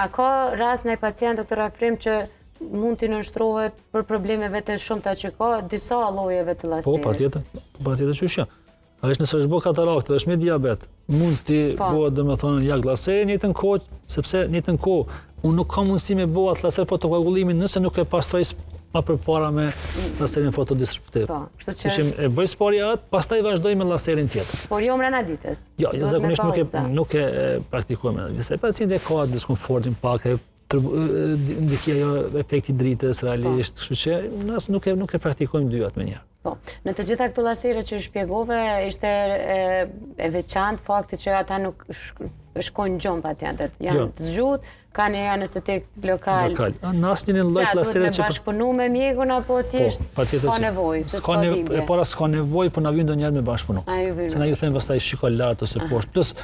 A ka rast ndonjë pacient, doktor Afrim, që mund t'i nënshtrohet për problemeve të shumta që ka, disa llojeve të laserit? Po, patjetër, po, patjetër që është. Realisht nëse është bo katarakt dhe është me diabet, mund t'i po. bëhet domethënë YAG laseri në njëjtën kohë, sepse në njëjtën kohë, unë nuk kam mundësi me bo atë laser fotokoagulimin nëse nuk e pastroj ma përpara me laserin fotodisruptiv. Po, kështu që... që e bëj s'pari atë, pastaj vazhdoj me laserin tjetër. Por jo mrena ditës. Jo, jo zakonisht nuk e, nuk e praktikojmë mrena ditës. E pacienti ka diskomfortin pak, e ndikon ajo efekti dritës realisht, po. kështu që nëse nuk e nuk e praktikojmë dyjat menjëherë. Po, në të gjitha këto lasere që shpjegove, ishte e, e veçantë fakti që ata nuk shkojnë gjumë pacientët. Janë jo. të zgjut, kanë një anestetik lokal. Lokal. Në asnjërin lloj lasere që... Duhet me bashkëpunu me mjekun apo po, thjesht po, s'ka nevojë, se s'ka dhimbje. E para s'ka nevojë, po na vjen ndonjëherë me bashkëpunu. Se na ju them pastaj shiko lart ose poshtë. Plus,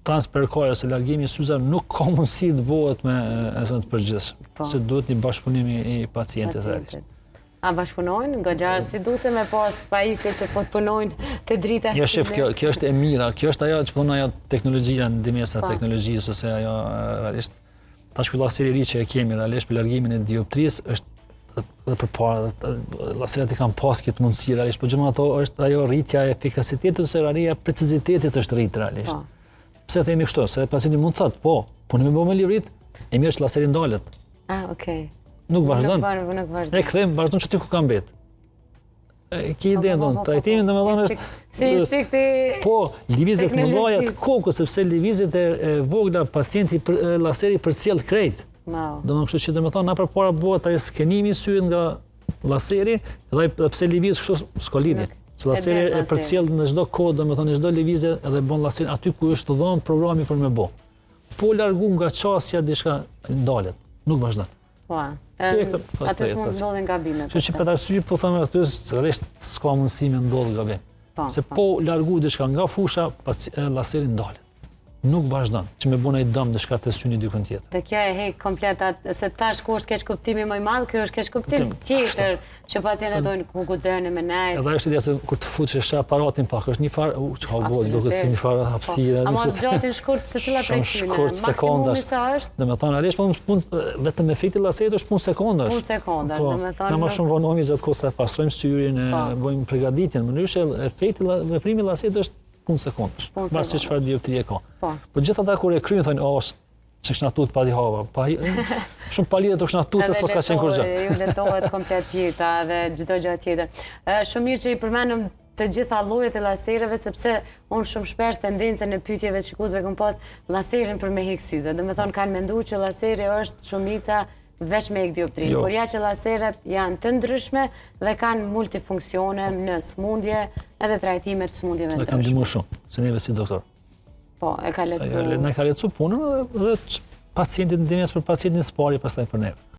trans-PRK ose largimi i syzave nuk ka mundësi të bëhet me ezen të përgjithshëm, po. se duhet një bashkëpunim i pacientit realisht. A bashkëpunojnë? Goxha sfiduese me pas pajisje që po të punojnë të drita. Jo, shif, kjo, kjo është e mira, kjo është ajo që po ajo teknologjia, ndihmesa po. teknologjisë, ose ajo realisht, tash ky laseri i ri që e kemi realisht për largimin e dioptrisë, është dhe përpara dhe laserat i kanë pas këtë mundësi realisht, po gjithmonë ato është ajo rritja e efikasitetit ose rritja e precizitetit është rritë realisht. Po. Pse themi kështu? Se pacienti mund të thotë, po, po në me bo me livrit, e mirë është laseri ndalet. Ah, okay. Nuk vazhdon. Nuk, nuk vazhdon. E kthejmë, vazhdon qaty ku ka mbet. E ki idenë, po, po, po, trajtimin domethënë është... Si instinkti... Po, lëvizjet e mëdhaja të kokës, sepse lëvizjet e, e vogla pacienti për, laseri përcjell krejt. Wow. Domethënë kështu që domethënë na përpara bëhet ajo skenimi i syrit nga laseri dhe ai pse lëviz kështu s'ka lidhje. Se laseri e përcjell në çdo kohë, domethënë në çdo lëvizje edhe bën laserin aty ku është dhënë programi për me bë. Po largu nga qasja diçka ndalet, nuk vazhdon. Po. Aty s'mund të ndodhin gabime. Kështu që për arsye po them aty realisht s'ka mundësi me ndodh gabim. Po, Se po. po largu diçka nga fusha, laseri ndalet. Nuk vazhdon, që me bo naj dëm diçka te syni dikun tjetër. Dhe kjo e hek komplet atë, se tash ku është keqkuptimi më i madh, kjo është keqkuptim tjetër, që pacientët thonë ku guxoni me nejt. Edhe është ideja se kur të futesh e sheh aparatin pak, është një farë, u, çka u bë, duket si një farë po. hapësire. Ama zgjatin shkurt secila prej këtyre. Shumë shkurt, sekondash. Maksimumi sa është? Domethënë, realisht po punë vetëm efekti i laserit është punë sekondash. Punë sekondash, po, domethënë. Na më shumë vonohemi gjatë kohës sa pastrojmë syrin, e po. bëjmë përgatitjen, në mënyrë që efekti veprimi i laserit është punë sekondash. Mbas se çfarë dioptrie ka. Po. Po gjithë ata kur e kryejnë thonë, "Oh, që kishna tut pa hava, pa shumë pa lidhje të kishna tut se s'paska qenë kurrgjë. Ju lehtohet komplet jeta dhe çdo gjë tjetër. Shumë mirë që i përmendëm të gjitha llojet e lasereve sepse unë shumë shpesh tendencën e pyetjeve të shikuesve kam pas laserin për me hek syze. Domethënë kanë menduar që laseri është shumica veç me hek dioptrinë, jo. por ja që laseret janë të ndryshme dhe kanë multifunksione në smundje edhe trajtime të smundjeve të ndryshme. Dhe kanë ndihmu shumë, se neve si doktor. Po, e ka lehtësu. Na ka lehtësu punën dhe, dhe pacientit ndihmës për pacientin së pari pastaj për neve.